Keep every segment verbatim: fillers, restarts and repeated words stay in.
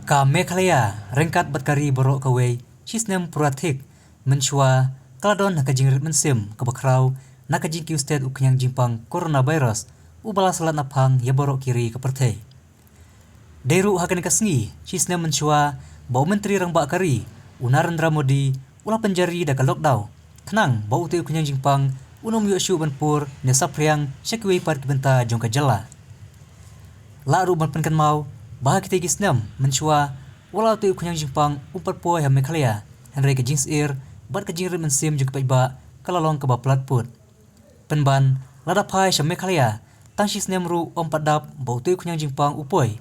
Ka Meghalaya ryngkat bad ka ri baroh kawei shisnem pura thik mynshuwa ka la don ha ka jingrit mynsiem kaba khraw na ka jingkiew stet u khñiang jingpang coronavirus uba la salat na phang ïa baroh ki ri ka pyrthei. Dei ruh ha kane ka sngi shisnem mynshuwa ba u Myntri Rangbah ka ri u Narendra Modi u la pynjari da ka lockdown khnang ba utei u khñiang jingpang un ym ïoh shuh ban pur ne saphriang sha kiwei pat ki bynta jong ka jylla. Lah ruh ban pynkynmaw ba ha kitei ki snem mynshuwa wat la utei u khñiang jingpang um pat poi ha Meghalaya, hynrei ka jingsyier bad ka jingrit mynsiem jong ki paidbah ka la long kaba plat put. Pynban, lada phai sha Meghalaya tang shisnem ruh ym pat dap ba utei u khñiang jingpang u poi.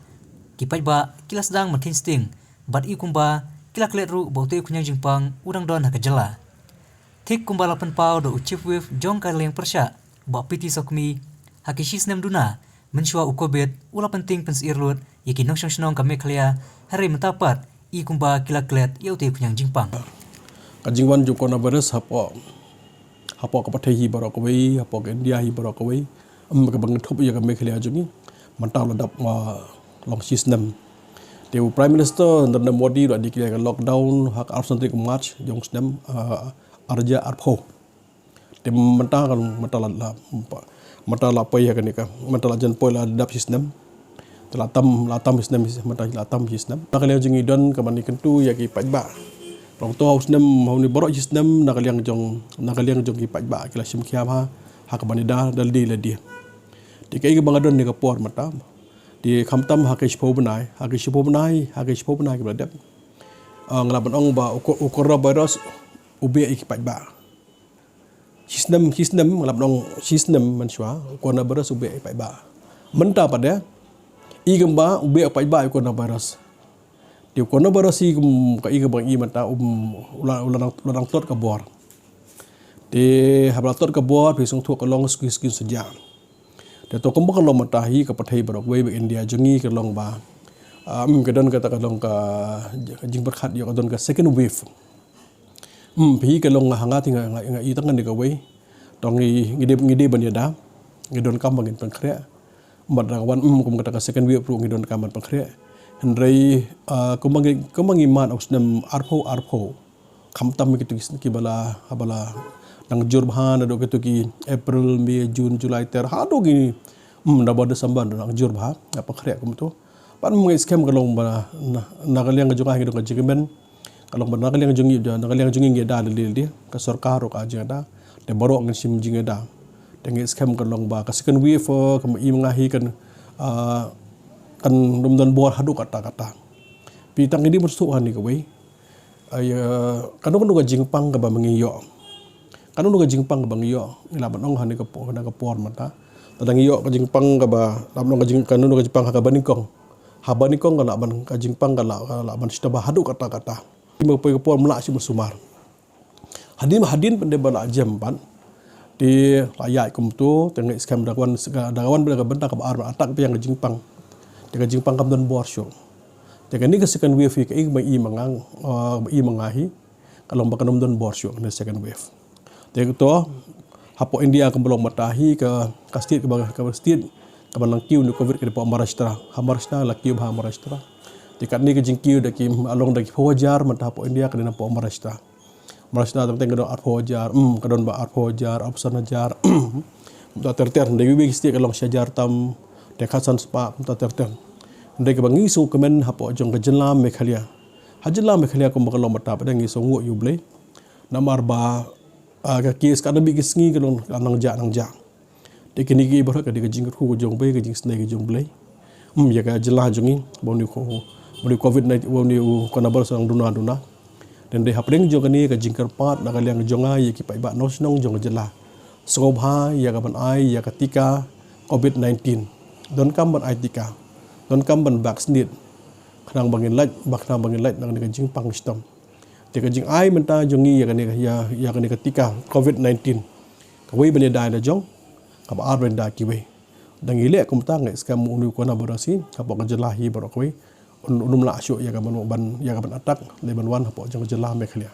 Ki paidbah ki la sdang ban kheiñ sting bad i kumba ki la klet ruh ba utei u khñiang jingpang u dang don ha ka jylla. Thik kumba la pynpaw da u Chief Whip jong ka liang pyrshah, Bah P T Sawkmie, ha ki shisnem duna mynshuwa u Covid u la pyntieng pynsyier lut ïa ki nongshong shnong ka Meghalaya, hynrei mynta pat i kumba ki la klet ïa utei u khñiang jingpang. Ka jingwan jong u coronavirus hapoh, hapoh ka pyrthei hi baroh kawei, hapoh ka India hi baroh kawei, em, kaba ngi thup ïa ka Meghalaya jong ngi mynta la dap, ah, long shisnem. Te u Prime Minister Narendra Modi u la declare ka lockdown ha ka arphew san tarik March jong u snem, ah, arhajar arphew. Te mynta kan, mynta la, la, mynta la poi ha kane ka, mynta la jan poi, la dap shisnem. Te la tam, la tam shisnem, mynta la tam shisnem. Na ka liang jong ngi don ka ban ïakyntu ïa ki paidbah. Long to ha u snem, ha une baroh shisnem, na ka liang jong, na ka liang jong ki paidbah ki la shim khia bha ha ka ban ïada da lade lade. Te kaei kaba nga don ha kane ka por mynta, te khamtam ha ki shiphew bnai, ha ki shiphew bnai, ha ki shiphew bnai kiba la dep, ah, nga lah ban ong ba u co-, u coronavirus u beh ïa ki paidbah. Shisnem, shisnem, nga lah ban ong shisnem mynshuwa u coronavirus u beh ïa ki paidbah. Mynta pat de i kumba u beh ïa ki paidbah u coronavirus. Te u coronavirus i kum ka, i kumba i mynta, um, u la, u la nang, u la nang tlot ka bor. Te haba la tlot ka bor phi sngewthuh ka long shisien shisien saja. Te to kumba ka long mynta hi ka pyrthei baroh kawei, ba India jong ngi ka long ba, ah, em, ka don kata ka long ka, ka jingpyrkhat ïoh ka don ka second wave. Em, phi, ka long ha nga te nga, nga, nga i tang kane kawei. To ngi, ngi dei, ngi dei ban ïada, ngi donkam ba ngin pynkhreh. Bad da ka wan, em, kum kata ka second wave ruh ngi donkam ban pynkhreh. Hynrei, ah, kumba ngi, kumba ngi mad ha u snem arphew arphew, khamtam kito ki, kiba la, haba la nang jur bha, naduh kito ki April, May, June, July ter, haduh ki, em, naba December nang jur bha, nga pynkhreh kumto. Pat mynta ngi skhem ka long ba na, na ka liang ka jong nga hi ka don ka jingkmen. Ka long ba na ka liang jong ngi, na ka liang jong ngi ngi ïada lade lade, ka sorkar ruh ka jingïada. Te baroh ngin shim jingïada. Te ngi skhem ka long ba ka second wave, eh, kaba i ma nga hi kan, ah, kan ym don bor haduh katta katta. Phi, tang ngi dei ban sngewthuh ha kane kawei. Ai, eh, kano kano ka jingpang kaba ma ngi ïoh. Kano kano ka jingpang kaba ngi ïoh, ngi lah ban ong ha kane ka por, ha kane ka por mynta. Lada ngi ïoh ka jingpang kaba, lah ban ong ka jing, kano kano ka jingpang ha kaba nyngkong. Ha kaba nyngkong ka lah ban, ka jingpang ka lah, ka lah ban shu taba haduh katta katta. Te ma poi ka por ym lah shuh ban sumar. Hadien, hadien pat de ba la jem pat, te la ïaid kumto, te ngi skhem da ka wan, da ka wan pat ka bynta kaba ar, attack pat ïa ka jingpang. Te ka jingpang kam don bor shuh. Te kane ka second wave hi, kaei kaba i ma nga, eh, ba i ma nga hi, ka long ba kan ym don bor shuh kane second wave. Te to, hapoh India kumba long mynta hi, ka, ka state kaba, ka state kaba nang kiew na Covid ka dei hapoh Maharashtra. Ha Maharashtra la kiew bha ha Maharashtra. Te katne ka jingkiew da ki, ka long da ki phew hajar mynta hapoh India, ka dei na hapoh Maharashtra. Maharashtra teng teng ka don arphew hajar, em, ka don ba arphew hajar, arphew san hajar. Kumta ter ter, hynrei kiwei kiwei ki state ka long shi hajar tam, te khatsan spah, kumta ter ter. Hynrei kaba ngi sngewkmen hapoh jong ka jylla Meghalaya. Ha jylla Meghalaya kumba ka long mynta pat de ngi sngewnguh ïa U Blei. Namar ba, ah, ka case katno bit ki sngi ka long, ka nang jah, nang jah. Te kine kiei baroh ka dei ka jingkyrkhu ka jong U Blei, ka jingisynei ka jong U Blei. Em, ïa ka jylla jong ngi, ba une u, ba une u Covid nineteen, ba une u coronavirus u nang duna duna. Te hynrei hapdeng jong kane ka jingkyrpad na ka liang jong nga ïa ki paidbah nongshong shnong jong ka jylla. Sngewbha ïa ka ban ai ïa ka tika Covid nineteen. Donkam ban ai tika. Donkam ban vaccinate. Khnang ba ngin lait, ba khnang ba ngin lait na kane ka jingpang shitom. Te ka jingai mynta jong ngi ïa kane, ïa, ïa kane ka tika Covid nineteen. Kawei ban ïada ïa la jong, kaba ar ban ïada ïa kiwei. Lada ngi leh kumta ngi skhem une u coronavirus hi, hapoh ka jylla hi baroh kawei, un, un ym lah shuh ïa ka ban, ban, ïa ka ban attack, lane ban wan hapoh jong ka jylla Meghalaya.